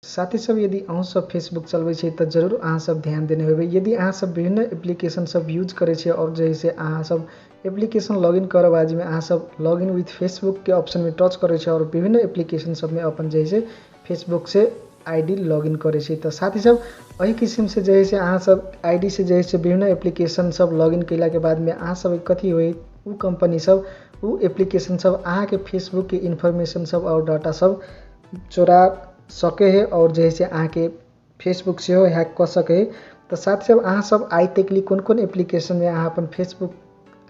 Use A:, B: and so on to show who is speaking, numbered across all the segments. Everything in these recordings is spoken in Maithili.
A: साथी सब, यदि अहूँ सब फेसबुक चलबै छी तऽ जरूर अहाँ सब ध्यान देने होबै। यदि अहाँ सब विभिन्न एप्लीकेशन सब यूज करै छियै और जैसे अहाँ सब एप्लीकेशन लॉगिन करऽ बाजीमे अहाँ सब लॉगिन विथ फेसबुक के ऑप्शन में टच करै छियै और विभिन्न एप्लीकेशन सब में अपन जैसे फेसबुक से आईडी लॉगिन करै छी। तऽ साथी सब, एहि किसिम से जे है अहाँ सब आईडी से जे है विभिन्न एप्लीकेशन सब लॉगिन कैला के बाद में अहाँ सब कथी होइ, उ कंपनी सब उ एप्लीकेशन सब अहाँ के फेसबुक के इन्फॉर्मेशन सब और डाटा सब चोरा सके है और जे है अहाँ के फेसबुक सेहो हैक कऽ सके है। तऽ साथी सब, अहाँ सब आइ तकली कोन कोन एप्लीकेशन में अहाँ अपन फेसबुक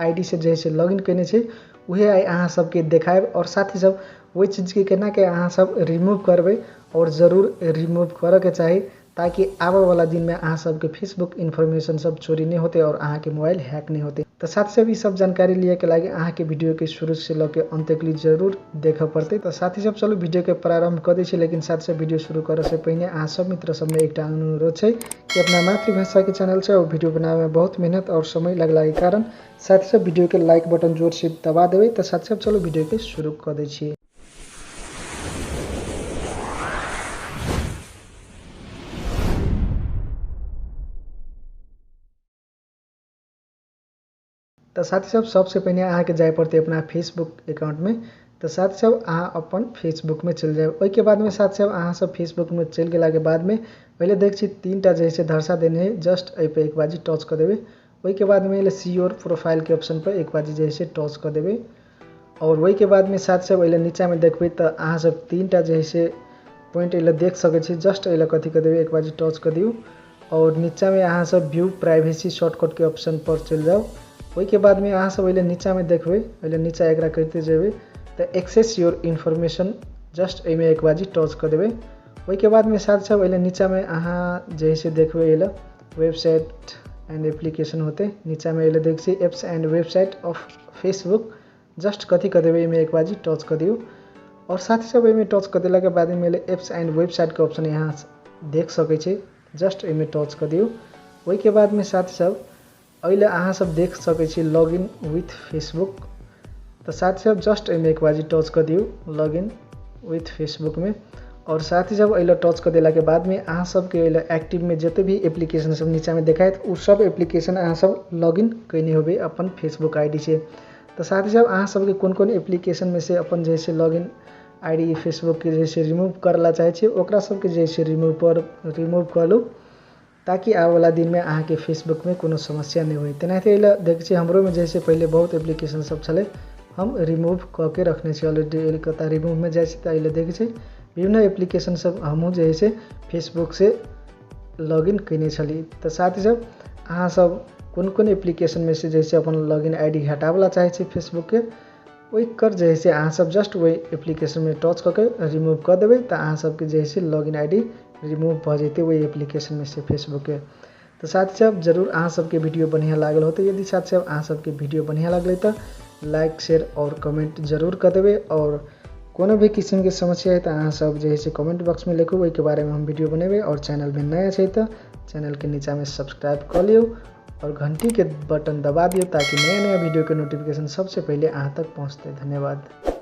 A: आईडी से जे है लॉगिन कयने छी उहे आइ अहाँ सबके देखायब। और साथी सब, ओहि चीजके केना के अहाँ सब रिमूव करबै और जरूर रिमूव करऽके चाही ताकि आबऽ वाला दिन में अहाँ सबके फेसबुक इन्फॉर्मेशन सब चोरी नहीं होते और अहाँ के मोबाइल हैक नहीं होते। तऽ साथी सब, ई सब जानकारी लिए के लागि अहाँ के वीडियो के शुरू से लऽ के अंत तक जरूर देखऽ पड़तै। तऽ साथी सब, चलू वीडियो के प्रारंभ कऽ दै छी। लेकिन साथी सब, वीडियो शुरू करऽ से पहिने अहाँ सब मित्र सबमे एकटा अनुरोध छै कि अपना मातृभाषा के चैनल छै और वीडियो बनावे में बहुत मेहनत और समय लगला के कारण साथी सब वीडियो के लाइक बटन जोर से दबा देबै। तऽ साथी सब, चलू वीडियो के शुरू कऽ दै छी। तऽ साथी सब, सबसे पहिने अहाँके जाय पड़तै अपना फेसबुक अकाउंट में। तऽ साथी सब, अहाँ अपन फेसबुक में चलि जायब। ओहिके बाद में साथी सब, अहाँ सब फेसबुक में चलि गेला के बाद में पहिले देख छी तीन टा जे है धरसा देने है, जस्ट एहि पर एक बाजी टच कऽ देबै। ओहिके बाद में एले सी your profile के ऑप्शन पर एक बाजी जे है टच कऽ देबै। और ओहिके बाद में साथी सब, एले नीचा में देखबै तऽ अहाँ सब तीन टा जे है पॉइंट एले देख सकै छी। जस्ट एले कथी कऽ देबै, एक बाजी टच कऽ दियौ और नीचा में अहाँ सब व्यू प्राइवेसी शॉर्टकट के ऑप्शन पर चलि जाउ। ओहिके बाद में अहाँ सब एले नीचा में देखबै, एले नीचा एकरा करिते जेबै तऽ एक्सेस your information just एहिमे एक बाजी टच कऽ देबै। ओहिके बाद में साथ सब एले नीचा में अहाँ जे है देखबै एले वेबसाइट एंड एप्लीकेशन होते, नीचा में एले देख छी apps and website of Facebook, just कथी कऽ देबै एहिमे एक बाजी टच कऽ दियौ। और साथी सब, एहिमे टच कऽ देलाके बाद में एले एप्स एंड वेबसाइट के ऑप्शन यहाँ देख सकै छी, जस्ट एहिमे टच कऽ दियौ। ओहिके बाद में साथी सब, एहिले अहाँ सब देख सकै छी लॉगिन विथ फेसबुक। तऽ साथी सब, जस्ट एहिमे एक बाजी टच कऽ दियौ लॉगिन विथ फेसबुक में। और साथी सब, एहिले टच कऽ देलाके बाद में अहाँ सबके एहिले एक्टिव में जते भी एप्लीकेशन सब नीचा में देखायत उ सब एप्लीकेशन अहाँ सब लॉगिन कयने होबै अपन फेसबुक आईडी से। तऽ साथी सब, अहाँ सबके कोन कोन एप्लीकेशन में से अपन जे है लॉगिन आईडी फेसबुक के जे है रिमूव करऽ ला चाहै छी ओकरा सबके जे है रिमूव कऽ लू ताकि आबऽ वाला दिन में अहाँ के फेसबुक में कोनो समस्या नहीं होय। तेनाहिते एहिले देखै छी हमरो में जैसे पहिले बहुत एप्लीकेशन सब छलै, हम रिमूव कऽ के रखने छी ऑलरेडी। एहिले कतऽ रिमूव में जाइ छी तऽ एहिले देखै छी विभिन्न एप्लीकेशन सब हमहूँ जे है फेसबुक से लॉगिन कयने छली। तऽ साथी सब, अहाँ सब कोन कोन एप्लीकेशन में से जैसे अपन लॉगिन आईडी हटाबऽ ला चाहै छी फेसबुक के, ओहिकर जे है अहाँ सब जस्ट ओहि एप्लीकेशन में टच कऽ के रिमूव कऽ देबै तऽ अहाँ सबके जे है लॉगिन आईडी रिमूव भऽ जेतै ओहि एप्लीकेशन में से फेसबुक के। तऽ साथी सब, जरूर अहाँ सबके वीडियो बढ़िआँ लागल होतै। यदि साथी सब अहाँ सबके वीडियो बढ़िआँ लागलै तऽ लाइक शेयर और कमेंट जरूर कऽ देबै। और कोनो भी किसिमके समस्या है तऽ अहाँ सब जे है कमेंट बॉक्स में लिखू, ओहिके बारेमे हम वीडियो बनेबै। और चैनल में नया छै तऽ चैनल के नीचा में सब्सक्राइब कऽ लियौ और घंटी के बटन दबा दियौ ताकि नया नया वीडियो के नोटिफिकेशन सबसे पहिले अहाँ तक पहुँचतै। धन्यवाद।